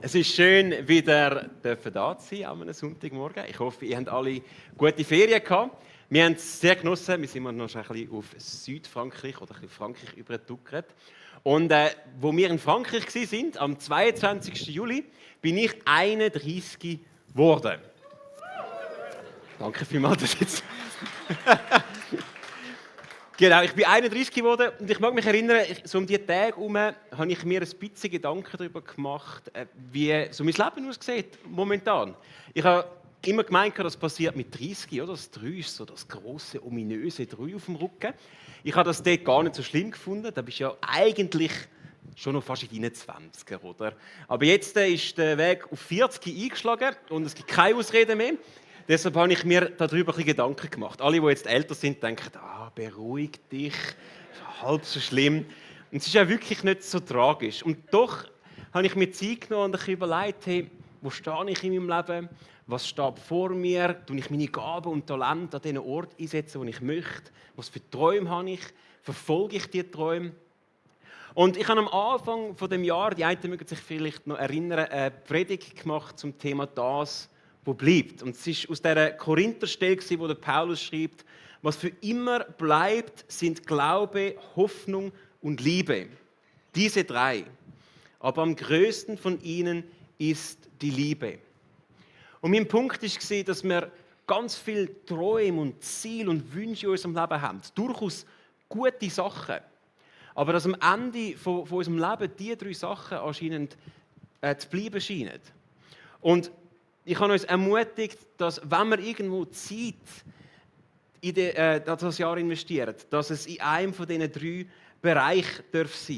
Es ist schön, wieder da zu sein am Sonntagmorgen. Ich hoffe, ihr habt alle gute Ferien gehabt. Wir haben es sehr genossen. Wir sind noch ein bisschen auf Südfrankreich oder ein bisschen Frankreich übergeduckert. Und wo wir in Frankreich waren, am 22. Juli, bin ich 31 geworden. Danke vielmals, dass jetzt... Genau, ich bin 31 geworden und ich mag mich erinnern, so um diese Tage herum habe ich mir ein bisschen Gedanken darüber gemacht, wie so mein Leben aussieht momentan. Ich habe immer gemeint, das passiert mit 30, oder? Das 3 ist so das grosse, ominöse 3 auf dem Rücken. Ich habe das dort gar nicht so schlimm gefunden, da bist du ja eigentlich schon noch fast in deinen 20er, oder? Aber jetzt ist der Weg auf 40 eingeschlagen und es gibt keine Ausrede mehr. Deshalb habe ich mir darüber ein bisschen Gedanken gemacht. Alle, die jetzt älter sind, denken, beruhig dich, halb so schlimm. Und es ist ja wirklich nicht so tragisch. Und doch habe ich mir Zeit genommen und ein bisschen überlegt, hey, wo stehe ich in meinem Leben? Was steht vor mir? Tue ich meine Gaben und Talente an den Ort einsetzen, wo ich möchte? Was für Träume habe ich? Verfolge ich diese Träume? Und ich habe am Anfang von dem Jahr, die einen mögen sich vielleicht noch erinnern, eine Predigt gemacht zum Thema das, wo bleibt. Und es ist aus dieser Korintherstelle, wo der Paulus schreibt, was für immer bleibt, sind Glaube, Hoffnung und Liebe. Diese 3. Aber am größten von ihnen ist die Liebe. Und mein Punkt war, dass wir ganz viele Träume und Ziele und Wünsche in unserem Leben haben. Durchaus gute Sachen. Aber dass am Ende von unserem Leben diese 3 Sachen anscheinend zu bleiben scheinen. Und ich habe uns ermutigt, dass, wenn wir irgendwo Zeit in das Jahr investieren, dass es in einem von diesen 3 Bereichen sein darf.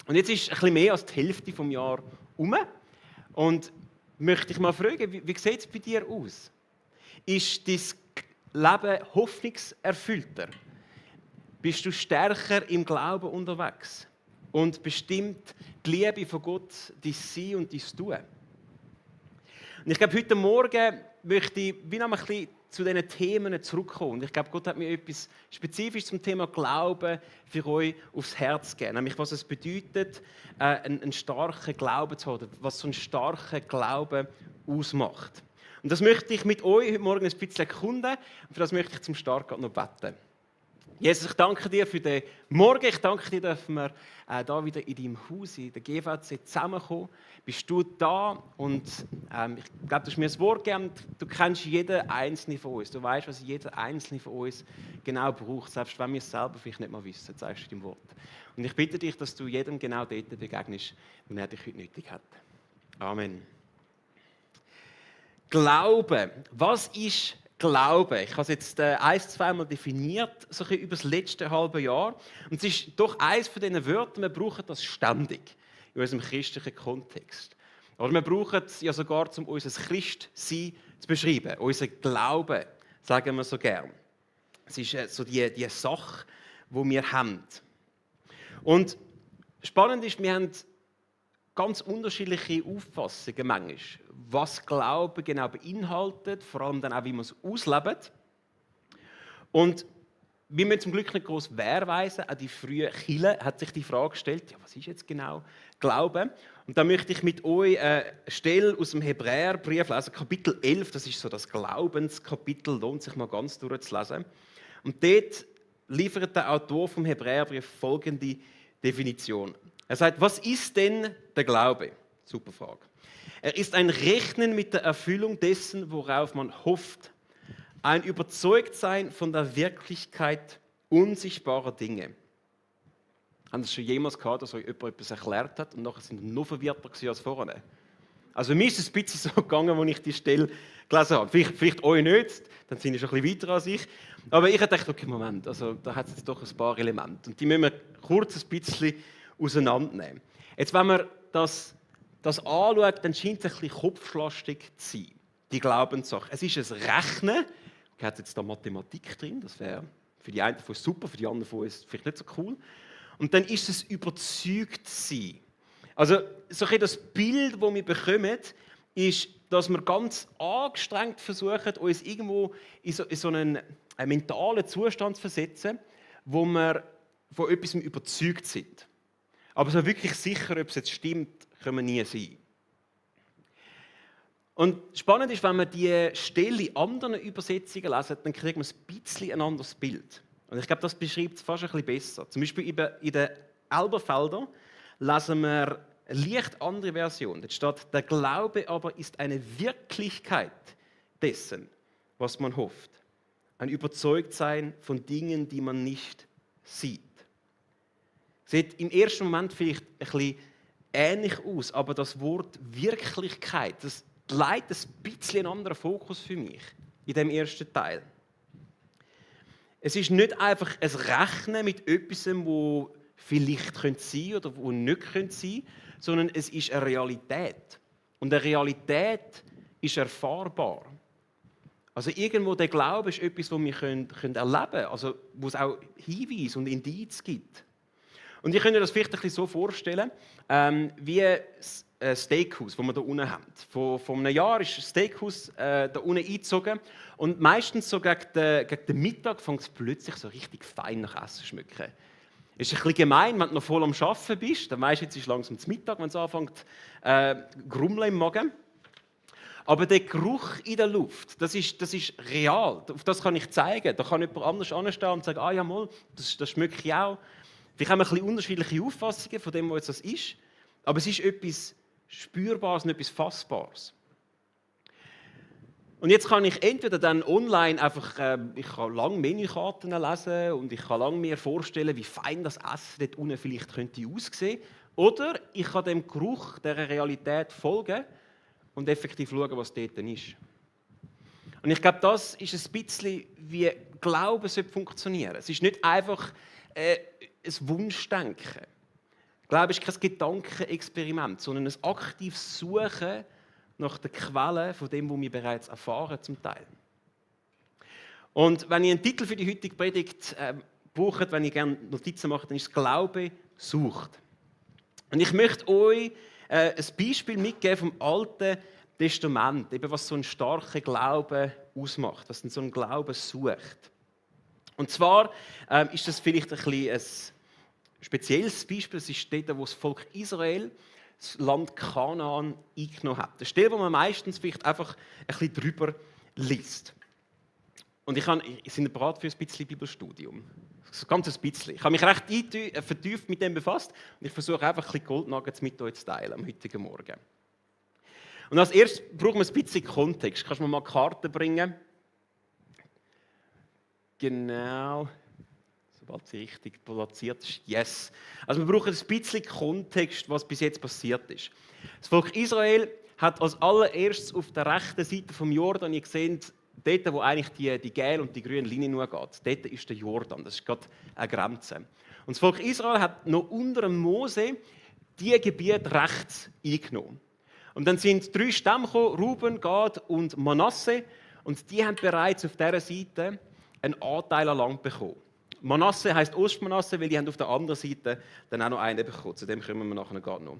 Und jetzt ist ein bisschen mehr als die Hälfte des Jahres um. Und möchte ich mal fragen, wie sieht es bei dir aus? Ist dein Leben hoffnungserfüllter? Bist du stärker im Glauben unterwegs? Und bestimmt die Liebe von Gott dein Sein und dein Tun? Und ich glaube, heute Morgen möchte ich wieder mal ein bisschen zu diesen Themen zurückkommen. Und ich glaube, Gott hat mir etwas Spezifisches zum Thema Glauben für euch aufs Herz gegeben. Nämlich, was es bedeutet, einen starken Glauben zu haben, was so einen starken Glauben ausmacht. Und das möchte ich mit euch heute Morgen ein bisschen erkunden. Und für das möchte ich zum Start noch beten. Jesus, ich danke dir für den Morgen. Ich danke dir, dass wir da wieder in deinem Haus, in der GVC, zusammenkommen. Bist du da? Und ich glaube, du hast mir ein Wort gegeben. Du kennst jeden Einzelnen von uns. Du weißt, was jeder Einzelne von uns genau braucht, selbst wenn wir es selber vielleicht nicht mal wissen, sagst du dein Wort. Und ich bitte dich, dass du jedem genau dort begegnest, wo er dich heute nötig hat. Amen. Glaube. Was ist Glaube? Ich habe es jetzt zweimal definiert, so ein über das letzte halbe Jahr. Und es ist doch eines von diesen Wörtern, wir brauchen das ständig in unserem christlichen Kontext. Oder wir brauchen es ja sogar, um unser Christsein zu beschreiben. Unser Glaube, sagen wir so gern. Es ist so die Sache, die wir haben. Und spannend ist, wir haben ganz unterschiedliche Auffassungen manchmal, was Glaube genau beinhaltet, vor allem dann auch, wie man es auslebt. Und wir müssen zum Glück nicht groß wehrweisen, auch die frühe Kirche hat sich die Frage gestellt, ja, was ist jetzt genau Glaube? Und da möchte ich mit euch eine Stelle aus dem Hebräerbrief lesen, Kapitel 11, das ist so das Glaubenskapitel, lohnt sich mal ganz durchzulesen. Und dort liefert der Autor vom Hebräerbrief folgende Definition. Er sagt, was ist denn der Glaube? Super Frage. Er ist ein Rechnen mit der Erfüllung dessen, worauf man hofft. Ein Überzeugtsein von der Wirklichkeit unsichtbarer Dinge. Haben Sie schon jemals gehabt, dass euch jemand etwas erklärt hat und nachher sind noch verwirrter als vorne? Also mir ist es ein bisschen so gegangen, als ich die Stelle gelesen habe. Vielleicht euch nicht, dann sind ihr schon ein bisschen weiter als ich. Aber ich habe gedacht, okay, Moment, also da hat es jetzt doch ein paar Elemente. Und die müssen wir kurz ein bisschen auseinandernehmen. Jetzt, wenn man das anschaut, dann scheint es ein bisschen kopflastig zu sein, die Glaubenssache. Es ist ein Rechnen, da hat jetzt da Mathematik drin, das wäre für die einen von uns super, für die anderen von uns vielleicht nicht so cool. Und dann ist es überzeugt sein. Also so ein das Bild, das wir bekommen, ist, dass wir ganz angestrengt versuchen, uns irgendwo in so einen mentalen Zustand zu versetzen, wo wir von etwas überzeugt sind. Aber so wirklich sicher, ob es jetzt stimmt, können wir nie sein. Und spannend ist, wenn man die Stelle in anderen Übersetzungen lesen, dann kriegt man ein bisschen ein anderes Bild. Und ich glaube, das beschreibt es fast ein bisschen besser. Zum Beispiel in den Elberfelder lesen wir eine leicht andere Version. Dort steht, der Glaube aber ist eine Wirklichkeit dessen, was man hofft. Ein Überzeugtsein von Dingen, die man nicht sieht. Sieht im ersten Moment vielleicht ein bisschen ähnlich aus, aber das Wort Wirklichkeit, das leitet ein bisschen einen anderen Fokus für mich in dem ersten Teil. Es ist nicht einfach ein Rechnen mit etwas, wo vielleicht sein könnte oder wo nicht sein könnte, sondern es ist eine Realität. Und eine Realität ist erfahrbar. Also irgendwo der Glaube ist etwas, das wir erleben können, also wo es auch Hinweise und Indizien gibt. Und ich könnte das vielleicht ein bisschen so vorstellen, wie ein Steakhouse, das wir hier unten haben. Vor einem Jahr ist ein Steakhouse da unten eingezogen und meistens so gegen den Mittag fängt es plötzlich so richtig fein nach Essen zu schmecken. Es ist ein bisschen gemein, wenn du noch voll am Arbeiten bist, dann weisst du, jetzt ist langsam zum Mittag, wenn es anfängt grummeln im Magen. Aber der Geruch in der Luft, das ist real. Auf das kann ich zeigen. Da kann jemand anders anstehen und sagen, ah ja, mal, das schmecke ich auch. Vielleicht haben wir ein bisschen unterschiedliche Auffassungen von dem, was das ist. Aber es ist etwas Spürbares und etwas Fassbares. Und jetzt kann ich entweder dann online einfach, ich kann lange Menükarten lesen und ich kann lange mir vorstellen, wie fein das Essen dort unten vielleicht könnte aussehen. Oder ich kann dem Geruch, dieser Realität folgen und effektiv schauen, was dort ist. Und ich glaube, das ist ein bisschen, wie Glauben funktionieren sollte. Es ist nicht einfach ein Wunschdenken. Glaube ist kein Gedankenexperiment, sondern ein aktives Suchen nach der Quelle von dem, was wir bereits erfahren, zum Teil. Und wenn ihr einen Titel für die heutige Predigt braucht, wenn ihr gerne Notizen macht, dann ist es «Glaube sucht». Und ich möchte euch ein Beispiel mitgeben vom Alten Testament, eben was so einen starken Glauben ausmacht, was so einen Glauben sucht. Und zwar ist das vielleicht ein bisschen ein spezielles Beispiel. Es ist dort, wo das Volk Israel das Land Kanaan eingenommen hat. Eine Stelle, wo man meistens vielleicht einfach ein bisschen drüber liest. Und ich bin bereit für ein bisschen Bibelstudium. So ganz ein bisschen. Ich habe mich recht vertieft mit dem befasst und ich versuche einfach ein bisschen Goldnuggets mit euch zu teilen am heutigen Morgen. Und als erstes brauchen wir ein bisschen Kontext. Kannst du mir mal Karten bringen? Genau. Sobald sie richtig platziert ist. Yes. Also wir brauchen ein bisschen Kontext, was bis jetzt passiert ist. Das Volk Israel hat als allererstes auf der rechten Seite vom Jordan, ihr seht, dort, wo eigentlich die gelbe und die grüne Linie nur geht, dort ist der Jordan, das ist gerade eine Grenze. Und das Volk Israel hat noch unter dem Mose die Gebiete rechts eingenommen. Und dann sind 3 Stämme gekommen, Ruben, Gad und Manasse, und die haben bereits auf dieser Seite einen Anteil an Land bekommen. Manasse heisst Ostmanasse, weil die haben auf der anderen Seite dann auch noch einen bekommen. Zu dem kommen wir nachher gerade noch.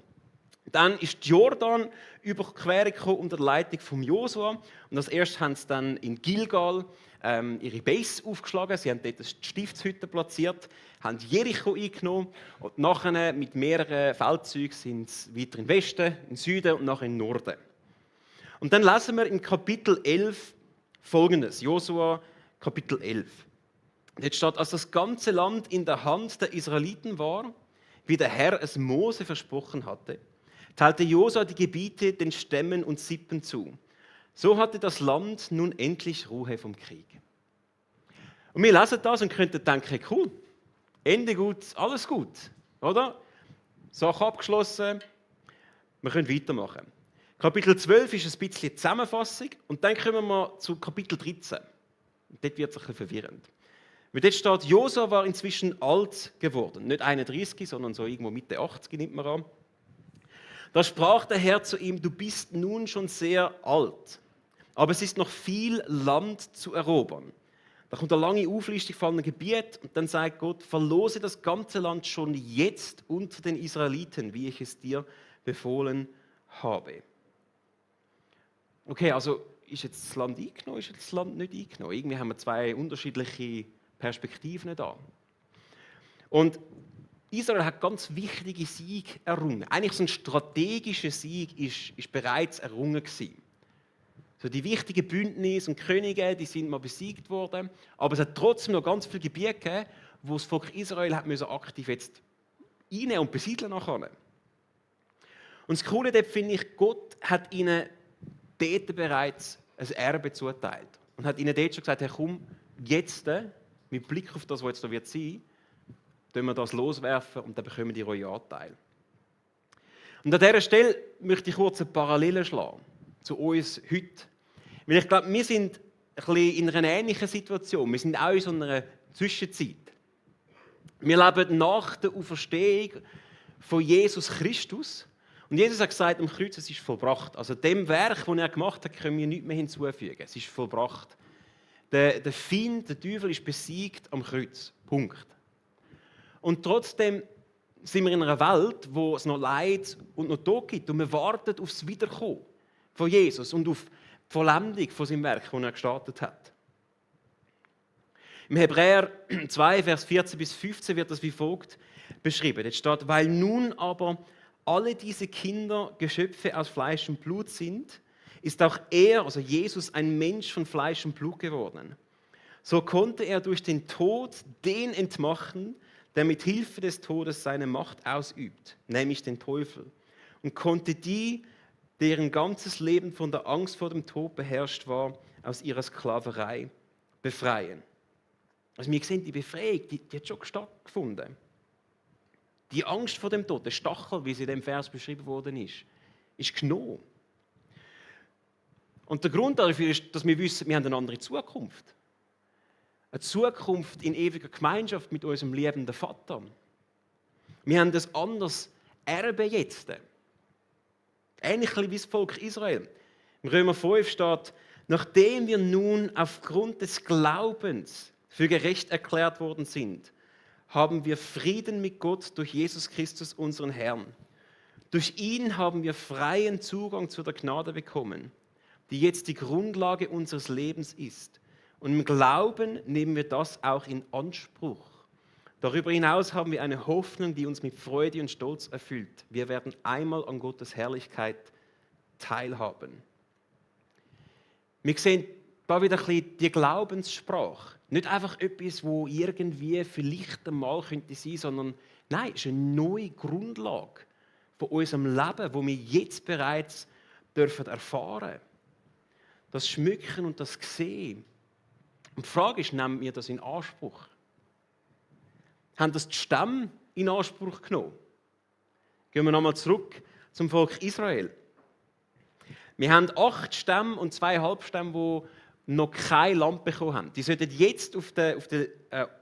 Dann ist die Jordan-Überquerung unter der Leitung von Josua. Und als erstes haben sie dann in Gilgal ihre Base aufgeschlagen. Sie haben dort die Stiftshütte platziert, haben Jericho eingenommen und nachher mit mehreren Feldzügen sind sie weiter in den Westen, in den Süden und nachher in den Norden. Und dann lesen wir in Kapitel 11 Folgendes. Josua, Kapitel 11. Dort steht, als das ganze Land in der Hand der Israeliten war, wie der Herr es Mose versprochen hatte, teilte Josua die Gebiete den Stämmen und Sippen zu. So hatte das Land nun endlich Ruhe vom Krieg. Und wir lesen das und könnten denken, cool, Ende gut, alles gut, oder? Sache abgeschlossen, wir können weitermachen. Kapitel 12 ist ein bisschen die Zusammenfassung und dann kommen wir zu Kapitel 13. Und dort wird es ein bisschen verwirrend. Weil dort steht, Josua war inzwischen alt geworden. Nicht 31, sondern so irgendwo Mitte 80, nimmt man an. Da sprach der Herr zu ihm, du bist nun schon sehr alt, aber es ist noch viel Land zu erobern. Da kommt eine lange Auflistung von einem Gebiet und dann sagt Gott, verlose das ganze Land schon jetzt unter den Israeliten, wie ich es dir befohlen habe. Okay, also ist jetzt das Land eingenommen, ist jetzt das Land nicht eingenommen? Irgendwie haben wir 2 unterschiedliche Perspektiven da. Und Israel hat ganz wichtige Siege errungen. Eigentlich so ein strategischer Sieg ist bereits errungen gewesen. So die wichtigen Bündnisse und Könige, die sind mal besiegt worden. Aber es hat trotzdem noch ganz viele Gebiete gegeben, wo das Volk Israel hat müssen aktiv jetzt einnehmen und besiedeln nachher. Und das Coole dort finde ich, Gott hat ihnen dort bereits ein Erbe zuteilt. Und hat ihnen dort schon gesagt, hey, komm, jetzt, mit Blick auf das, was jetzt da wird sein, tun wir das loswerfen und dann bekommen die euren Anteil. Und an dieser Stelle möchte ich kurz eine Parallele schlagen zu uns heute. Weil ich glaube, wir sind ein bisschen in einer ähnlichen Situation. Wir sind auch in so einer Zwischenzeit. Wir leben nach der Auferstehung von Jesus Christus. Und Jesus hat gesagt, am Kreuz, es ist vollbracht. Also dem Werk, das er gemacht hat, können wir nichts mehr hinzufügen. Es ist vollbracht. Der Feind, der Teufel, ist besiegt am Kreuz. Punkt. Und trotzdem sind wir in einer Welt, wo es noch Leid und noch Tod gibt. Und wir warten auf das Wiederkommen von Jesus und auf die Vollendung von seinem Werk, das er gestartet hat. Im Hebräer 2, Vers 14 bis 15 wird das wie folgt beschrieben. Jetzt steht, weil nun aber alle diese Kinder Geschöpfe aus Fleisch und Blut sind, ist auch er, also Jesus, ein Mensch von Fleisch und Blut geworden. So konnte er durch den Tod den entmachten, der mit Hilfe des Todes seine Macht ausübt, nämlich den Teufel, und konnte die, deren ganzes Leben von der Angst vor dem Tod beherrscht war, aus ihrer Sklaverei befreien. Also wir sehen, die Befreiung, die hat schon stattgefunden. Die Angst vor dem Tod, der Stachel, wie sie in dem Vers beschrieben worden ist genommen. Und der Grund dafür ist, dass wir wissen, wir haben eine andere Zukunft. Eine Zukunft in ewiger Gemeinschaft mit unserem liebenden Vater. Wir haben ein anderes Erbe jetzt. Ähnlich wie das Volk Israel. Im Römer 5 steht, nachdem wir nun aufgrund des Glaubens für gerecht erklärt worden sind, haben wir Frieden mit Gott durch Jesus Christus, unseren Herrn. Durch ihn haben wir freien Zugang zu der Gnade bekommen, die jetzt die Grundlage unseres Lebens ist. Und im Glauben nehmen wir das auch in Anspruch. Darüber hinaus haben wir eine Hoffnung, die uns mit Freude und Stolz erfüllt. Wir werden einmal an Gottes Herrlichkeit teilhaben. Wir sehen da wieder ein bisschen die Glaubenssprache. Nicht einfach etwas, wo irgendwie vielleicht einmal könnte sein, sondern nein, es ist eine neue Grundlage von unserem Leben, wo wir jetzt bereits dürfen erfahren. Das Schmücken und das Sehen. Und die Frage ist, nehmen wir das in Anspruch? Haben das die Stämme in Anspruch genommen? Gehen wir nochmal zurück zum Volk Israel. Wir haben 8 Stämme und 2 Halbstämme, die noch kein Land bekommen haben. Die sollten jetzt auf der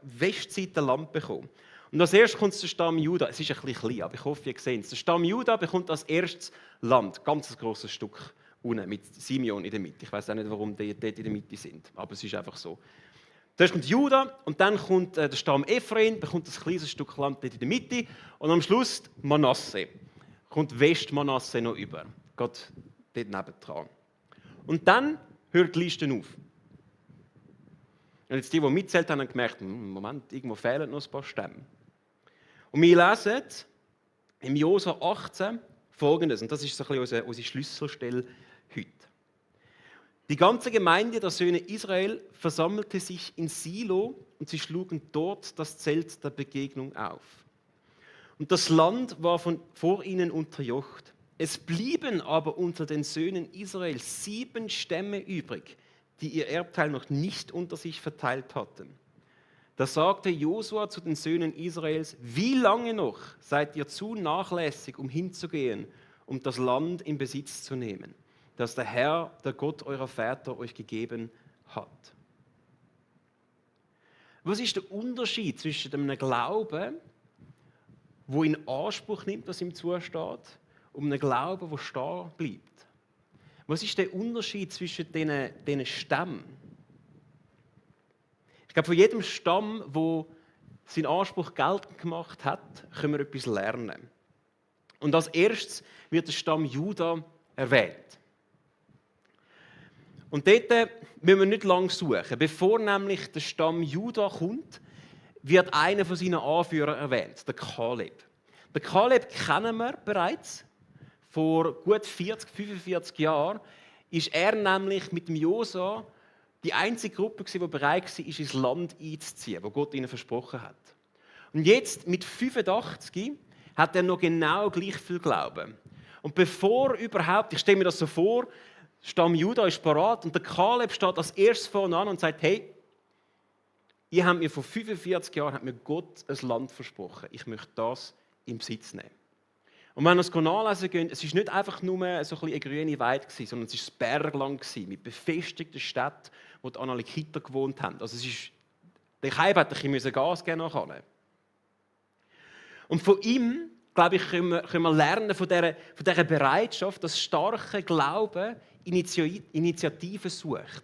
Westseite Land bekommen. Und als erstes kommt der Stamm Juda. Es ist ein bisschen klein, aber ich hoffe, ihr seht es. Der Stamm Juda bekommt als erstes Land. Ganz ein grosses Stück unten mit Simeon in der Mitte. Ich weiß auch nicht, warum die dort in der Mitte sind, aber es ist einfach so. Zuerst kommt Juda und dann kommt der Stamm Ephraim, bekommt ein kleines Stück Land dort in der Mitte. Und am Schluss Manasse. Kommt West-Manasse noch über. Geht dort nebendran. Und dann hört die Liste auf. Und jetzt die mitzählt haben, haben gemerkt, Moment, irgendwo fehlen noch ein paar Stämme. Und wir lesen im Josua 18 Folgendes, und das ist so ein bisschen unsere Schlüsselstelle heute. Die ganze Gemeinde der Söhne Israel versammelte sich in Silo und sie schlugen dort das Zelt der Begegnung auf. Und das Land war vor ihnen unterjocht. Es blieben aber unter den Söhnen Israel 7 Stämme übrig, die ihr Erbteil noch nicht unter sich verteilt hatten. Da sagte Josua zu den Söhnen Israels: Wie lange noch seid ihr zu nachlässig, um hinzugehen, um das Land in Besitz zu nehmen, das der Herr, der Gott eurer Väter, euch gegeben hat? Was ist der Unterschied zwischen einem Glauben, wo in Anspruch nimmt, was ihm zusteht, und einem Glauben, der stehen bleibt? Was ist der Unterschied zwischen diesen Stämmen? Ich glaube, von jedem Stamm, der seinen Anspruch geltend gemacht hat, können wir etwas lernen. Und als erstes wird der Stamm Juda erwähnt. Und dort müssen wir nicht lange suchen. Bevor nämlich der Stamm Juda kommt, wird einer von seinen Anführern erwähnt, der Kaleb. Den Kaleb kennen wir bereits. Vor gut 40, 45 Jahren ist er nämlich mit dem Josua die einzige Gruppe, die bereit war, ins Land einzuziehen, das Gott ihnen versprochen hat. Und jetzt, mit 85, hat er noch genau gleich viel Glauben. Und bevor überhaupt, ich stelle mir das so vor, Stamm Juda ist parat und der Kaleb steht als erstes vorne an und sagt, hey, ihr habt mir vor 45 Jahren hat mir Gott ein Land versprochen. Ich möchte das in Besitz nehmen. Und wenn wir es nachlesen gehen, es war nicht einfach nur so eine grüne Weide, sondern es war das Bergland mit befestigten Städten, wo die Amalekiter gewohnt haben. Also der Kaleb hat ein bisschen Gas geben nachher. Und von ihm, glaube ich, können wir lernen von dieser Bereitschaft, dass starke Glauben Initiativen sucht.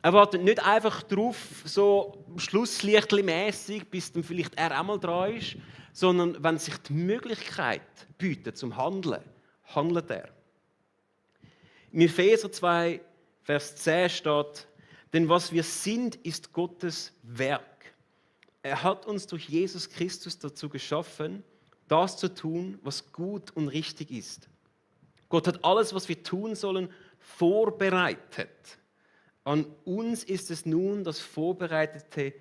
Er wartet nicht einfach darauf, so schlusslichtli-mässig, bis dann vielleicht er auch mal dran ist, sondern wenn sich die Möglichkeit bietet zum Handeln, handelt er. Im Epheser 2, Vers 10 steht, denn was wir sind, ist Gottes Werk. Er hat uns durch Jesus Christus dazu geschaffen, das zu tun, was gut und richtig ist. Gott hat alles, was wir tun sollen, vorbereitet. An uns ist es nun, das Vorbereitete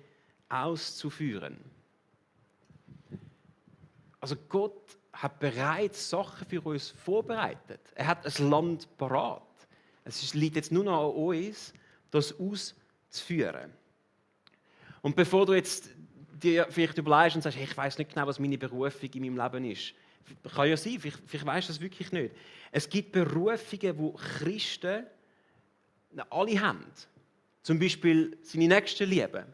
auszuführen. Also Gott hat bereits Sachen für uns vorbereitet. Er hat ein Land parat. Es liegt jetzt nur noch an uns, das auszuführen. Und bevor du jetzt dir vielleicht überlegst und sagst, hey, ich weiß nicht genau, was meine Berufung in meinem Leben ist. Kann ja sein, vielleicht weisst du das wirklich nicht. Es gibt Berufungen, die Christen alle haben. Zum Beispiel seine Nächsten lieben.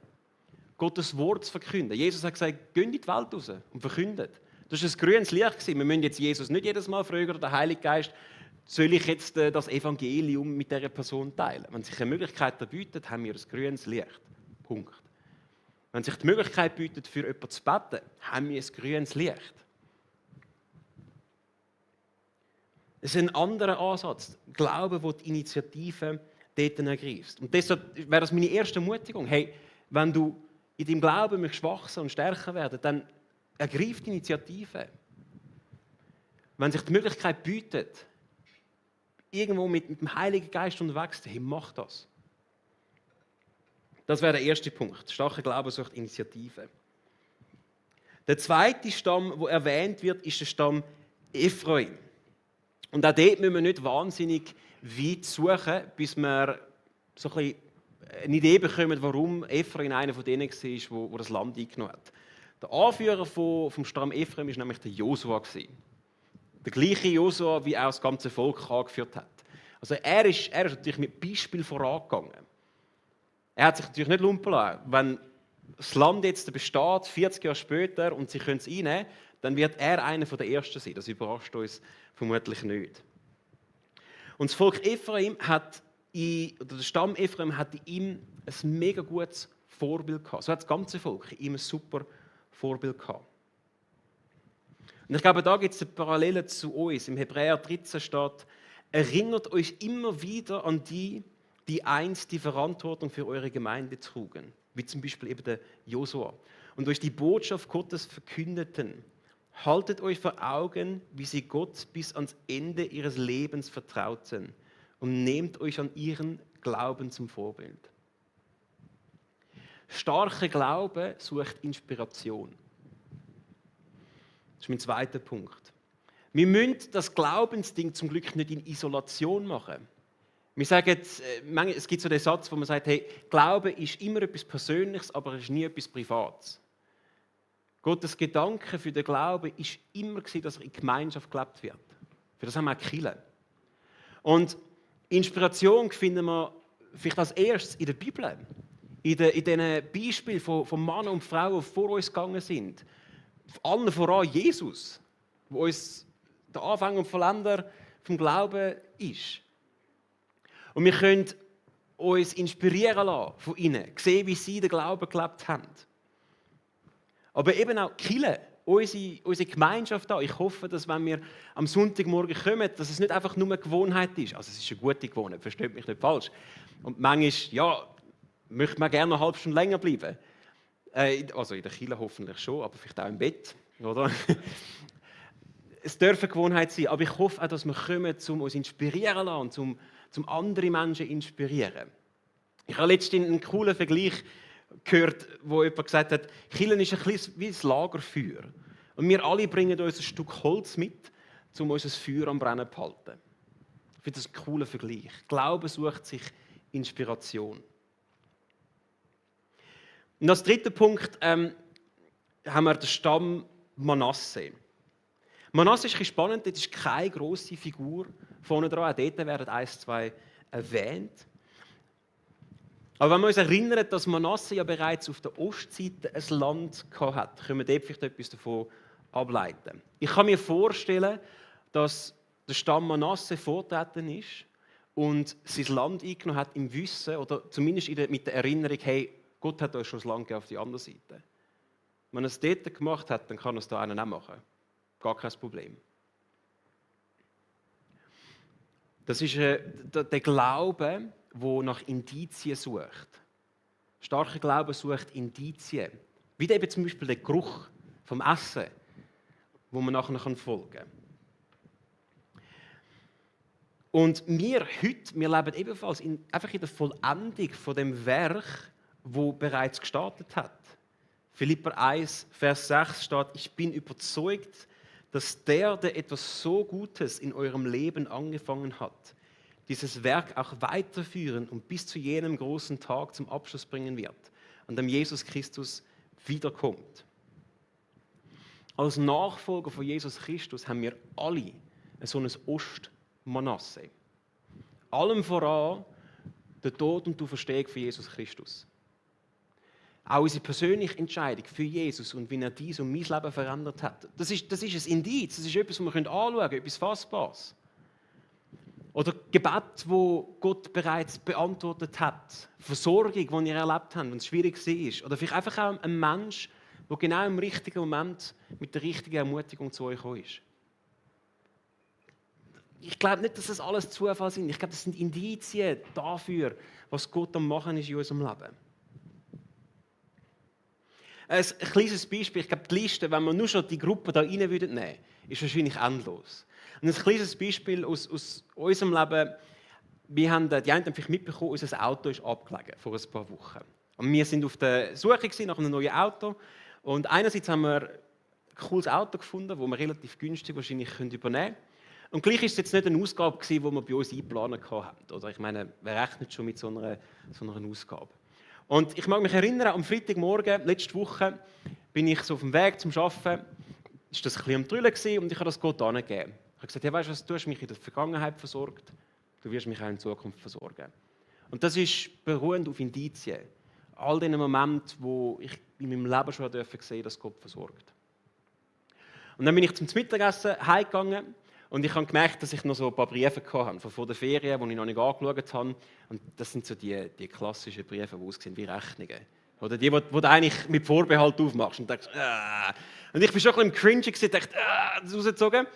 Gottes Wort zu verkünden. Jesus hat gesagt, geht in die Welt raus und verkündet. Das war ein grünes Licht. Wir müssen jetzt Jesus nicht jedes Mal fragen, oder der Heilige Geist, soll ich jetzt das Evangelium mit dieser Person teilen? Wenn sich eine Möglichkeit bietet, haben wir ein grünes Licht. Punkt. Wenn sich die Möglichkeit bietet, für jemanden zu beten, haben wir ein grünes Licht. Es ist ein anderer Ansatz. Glaube, wo die Initiative dort ergreifst. Und deshalb wäre das meine erste Ermutigung. Hey, wenn du in deinem Glauben möchtest wachsen und stärker werden, dann ergreif die Initiative. Wenn sich die Möglichkeit bietet, irgendwo mit dem Heiligen Geist unterwegs zu sein, hey, mach das. Das wäre der erste Punkt. Starker Glaube sucht Initiative. Der zweite Stamm, der erwähnt wird, ist der Stamm Ephraim. Und auch dort müssen wir nicht wahnsinnig weit suchen, bis wir so ein bisschen eine Idee bekommen, warum Ephraim einer von denen war, der das Land eingenommen hat. Der Anführer vom Stamm Ephraim war nämlich der Josua. Der gleiche Josua, wie auch das ganze Volk angeführt hat. Also er ist natürlich mit Beispiel vorangegangen. Er hat sich natürlich nicht lumpen lassen. Wenn das Land jetzt besteht, 40 Jahre später, und sie können es einnehmen, dann wird er einer der Ersten sein. Das überrascht uns vermutlich nicht. Und das Volk Ephraim oder der Stamm Ephraim hat in ihm ein mega gutes Vorbild gehabt. So hat das ganze Volk in ihm ein super Vorbild gehabt. Und ich glaube, da gibt es eine Parallele zu uns. Im Hebräer 13 steht, erinnert euch immer wieder an die einst die Verantwortung für eure Gemeinde trugen, wie zum Beispiel eben der Josua, und euch die Botschaft Gottes verkündeten. Haltet euch vor Augen, wie sie Gott bis ans Ende ihres Lebens vertrauten und nehmt euch an ihren Glauben zum Vorbild. Starker Glaube sucht Inspiration. Das ist mein zweiter Punkt. Wir müssen das Glaubensding zum Glück nicht in Isolation machen. Wir sagen, es gibt so den Satz, wo man sagt, hey, Glaube ist immer etwas Persönliches, aber es ist nie etwas Privates. Gottes Gedanke für den Glauben war immer, dass er in Gemeinschaft gelebt wird. Für das haben wir auch Kirche. Und Inspiration finden wir vielleicht als erstes in der Bibel. In diesen Beispielen von Männern und Frauen, die vor uns gegangen sind. Allen voran Jesus, der uns der Anfang und Vollender vom Glauben ist. Und wir können uns inspirieren lassen von ihnen, sehen, wie sie den Glauben gelebt haben. Aber eben auch die Kirche, unsere Gemeinschaft da. Ich hoffe, dass wenn wir am Sonntagmorgen kommen, dass es nicht einfach nur eine Gewohnheit ist. Also es ist eine gute Gewohnheit, versteht mich nicht falsch. Und manchmal, ja, möchte man gerne eine halbe Stunde länger bleiben. Also in der Kirche hoffentlich schon, aber vielleicht auch im Bett, oder? es darf eine Gewohnheit sein, aber ich hoffe auch, dass wir kommen, um uns inspirieren zu lassen, um andere Menschen zu inspirieren. Ich habe letztens einen coolen Vergleich gehört, wo jemand gesagt hat, Kirche ist ein bisschen wie ein Lagerfeuer. Und wir alle bringen uns ein Stück Holz mit, um unser Feuer am Brennen zu halten. Ich finde das ein cooler Vergleich. Glaube sucht sich Inspiration. Und als dritten Punkt haben wir den Stamm Manasse. Manasse ist ein bisschen spannend, das ist keine grosse Figur vorne dran. Auch dort werden 1, 2 erwähnt. Aber wenn wir uns erinnern, dass Manasse ja bereits auf der Ostseite ein Land hatte, können wir dort vielleicht etwas davon ableiten. Ich kann mir vorstellen, dass der Stamm Manasse vorgetreten ist und sein Land eingenommen hat im Wissen, oder zumindest mit der Erinnerung, hey, Gott hat uns schon das Land auf die andere Seite. Wenn er es dort gemacht hat, dann kann er es da auch machen. Gar kein Problem. Das ist der Glaube, der nach Indizien sucht. Starker Glaube sucht Indizien. Wie eben zum Beispiel der Geruch vom Essen, wo man nachher folgen kann. Und wir heute, wir leben ebenfalls einfach in der Vollendung von dem Werk, wo bereits gestartet hat. Philipper 1, Vers 6 steht: Ich bin überzeugt, dass der etwas so Gutes in eurem Leben angefangen hat, dieses Werk auch weiterführen und bis zu jenem großen Tag zum Abschluss bringen wird, an dem Jesus Christus wiederkommt. Als Nachfolger von Jesus Christus haben wir alle so ein Ostmanasse. Allem voran der Tod und die Auferstehung von Jesus Christus. Auch unsere persönliche Entscheidung für Jesus und wie er dies und mein Leben verändert hat. Das ist ein Indiz, das ist etwas, was wir anschauen können, etwas Fassbares. Oder Gebet, wo Gott bereits beantwortet hat. Versorgung, die ihr erlebt habt, wenn es schwierig war. Oder vielleicht einfach auch ein Mensch, der genau im richtigen Moment mit der richtigen Ermutigung zu euch gekommen ist. Ich glaube nicht, dass das alles Zufall sind. Ich glaube, das sind Indizien dafür, was Gott am Machen ist in unserem Leben. Ein kleines Beispiel, ich glaube, die Liste, wenn wir nur schon die Gruppe da rein nehmen würden, ist wahrscheinlich endlos. Und ein kleines Beispiel aus unserem Leben: die einen haben vielleicht mitbekommen, unser Auto ist abgelegen vor ein paar Wochen. Und wir sind auf der Suche nach einem neuen Auto. Und einerseits haben wir ein cooles Auto gefunden, das wir relativ günstig wahrscheinlich übernehmen können. Und gleich war es jetzt nicht eine Ausgabe, die wir bei uns eingeplant hatten. Oder ich meine, wer rechnet schon mit so einer Ausgabe? Und ich mag mich erinnern, am Freitagmorgen, letzte Woche, bin ich so auf dem Weg zum Arbeiten, war das ein bisschen am Trüllen und ich habe das Gott angegeben. Ich habe gesagt, hey, weißt du was, du hast mich in der Vergangenheit versorgt, du wirst mich auch in Zukunft versorgen. Und das ist beruhend auf Indizien. All den Momenten, wo ich in meinem Leben schon sehen durfte, dass Gott versorgt. Und dann bin ich zum Mittagessen heimgegangen. Und ich habe gemerkt, dass ich noch so ein paar Briefe hatte von vor der Ferien, die ich noch nicht angeschaut habe. Und das sind so die klassischen Briefe, die aussehen wie Rechnungen. Oder die du eigentlich mit Vorbehalt aufmachst und denkst, Und ich war schon ein bisschen im Cringe und dachte, das rausgezogen.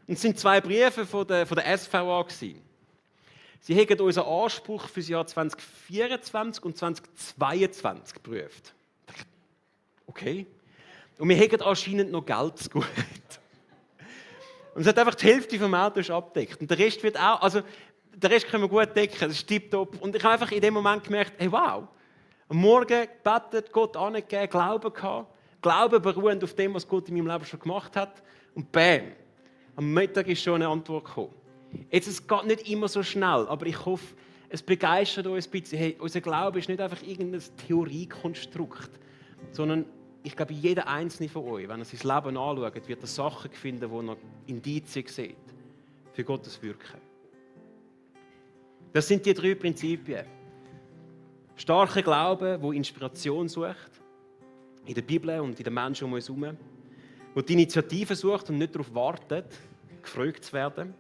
Und es sind 2 Briefe von der SVA gewesen. Sie haben unseren Anspruch für das Jahr 2024 und 2022 geprüft. Ich dachte, okay. Und wir haben anscheinend noch Geld zu gut. Und es hat einfach die Hälfte vom Auto abgedeckt. Und der Rest wird auch, also den Rest können wir gut decken, das ist tipptopp. Und ich habe einfach in dem Moment gemerkt, hey wow, am Morgen gebetet, Gott angegeben, Glauben gehabt. Glauben beruhend auf dem, was Gott in meinem Leben schon gemacht hat. Und bam, am Mittag ist schon eine Antwort gekommen. Jetzt, es geht nicht immer so schnell, aber ich hoffe, es begeistert uns ein bisschen. Hey, unser Glaube ist nicht einfach irgendein Theoriekonstrukt, sondern ich glaube, jeder Einzelne von euch, wenn er sein Leben anschaut, wird er Sachen finden, wo er Indizien sieht für Gottes Wirken. Das sind die 3 Prinzipien. Starker Glaube, der Inspiration sucht, in der Bibel und in den Menschen um uns herum, der die Initiative sucht und nicht darauf wartet, gefragt zu werden,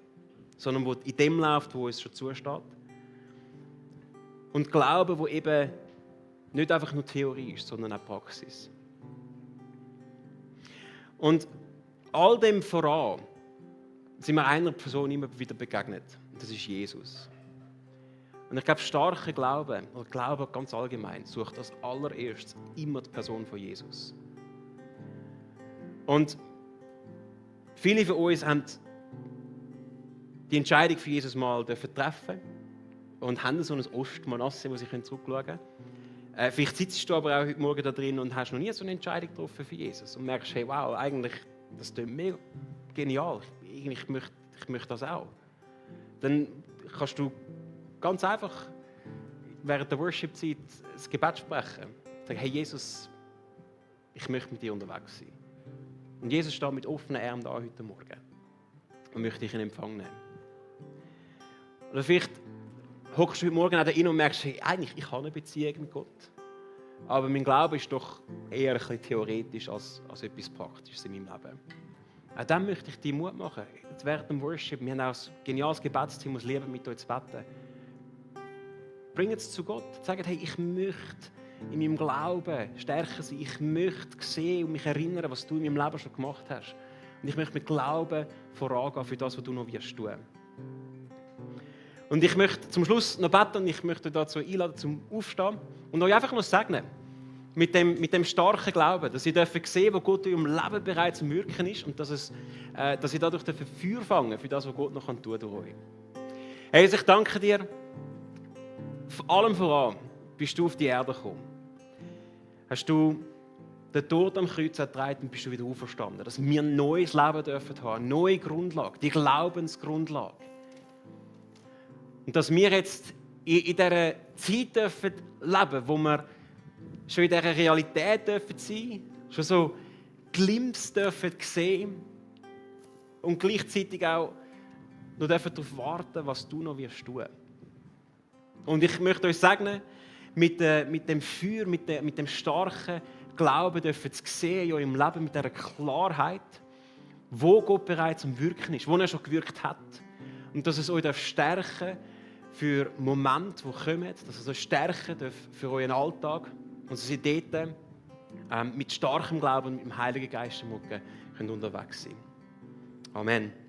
sondern der in dem läuft, wo es schon zusteht. Und Glaube, der eben nicht einfach nur Theorie ist, sondern auch Praxis. Und all dem voran sind wir einer Person immer wieder begegnet. Und das ist Jesus. Und ich glaube, starker Glaube, oder Glaube ganz allgemein, sucht als allererstes immer die Person von Jesus. Und Viele von uns haben die Entscheidung für Jesus mal treffen und haben so ein Ostmanasse, wo sie zurückschauen können. Vielleicht sitzt du aber auch heute Morgen da drin und hast noch nie so eine Entscheidung getroffen für Jesus und merkst, hey, wow, eigentlich, das klingt mega genial. Ich möchte das auch. Dann kannst du ganz einfach während der Worship-Zeit das Gebet sprechen. Sagen, hey Jesus, ich möchte mit dir unterwegs sein. Und Jesus steht mit offenen Armen da heute Morgen und möchte dich in Empfang nehmen. Oder vielleicht hockst du heute Morgen auch da rein und merkst, hey, eigentlich, ich habe eine Beziehung mit Gott. Aber mein Glaube ist doch eher ein bisschen theoretisch als etwas Praktisches in meinem Leben. Auch dann möchte ich dir Mut machen. Jetzt während dem Worship, wir haben auch ein geniales Gebetsteam, das lieben, mit euch zu beten. Bring es zu Gott. Sagt, hey, ich möchte in meinem Glauben stärker sein. Ich möchte sehen und mich erinnern, was du in meinem Leben schon gemacht hast. Und ich möchte mit Glauben vorangehen für das, was du noch wirst tun. Und ich möchte zum Schluss noch beten und ich möchte euch dazu einladen, zum Aufstehen und euch einfach noch segnen. Mit dem starken Glauben, dass ihr sehen, wo Gott in eurem Leben bereits am Wirken ist und dass ihr dadurch Feuer fangen für das, was Gott noch tun kann durch euch. Hey, also ich danke dir. Vor allem voran bist du auf die Erde gekommen. Hast du den Tod am Kreuz ertragen und bist du wieder auferstanden. Dass wir ein neues Leben dürfen haben, eine neue Grundlage, die Glaubensgrundlage. Und dass wir jetzt in dieser Zeit dürfen leben, wo wir schon in dieser Realität dürfen sein, schon so Glimpse dürfen sehen und gleichzeitig auch noch dürfen darauf warten, was du noch wirst tun. Und ich möchte euch sagen, mit dem Feuer, mit dem starken Glauben dürfen zu sehen in eurem Leben, mit dieser Klarheit, wo Gott bereits am Wirken ist, wo er schon gewirkt hat. Und dass es euch stärken für Momente, die kommen, dass es euch stärken darf für euren Alltag und dass ihr dort mit starkem Glauben und mit dem Heiligen Geist im Rücken unterwegs sein könnt. Amen.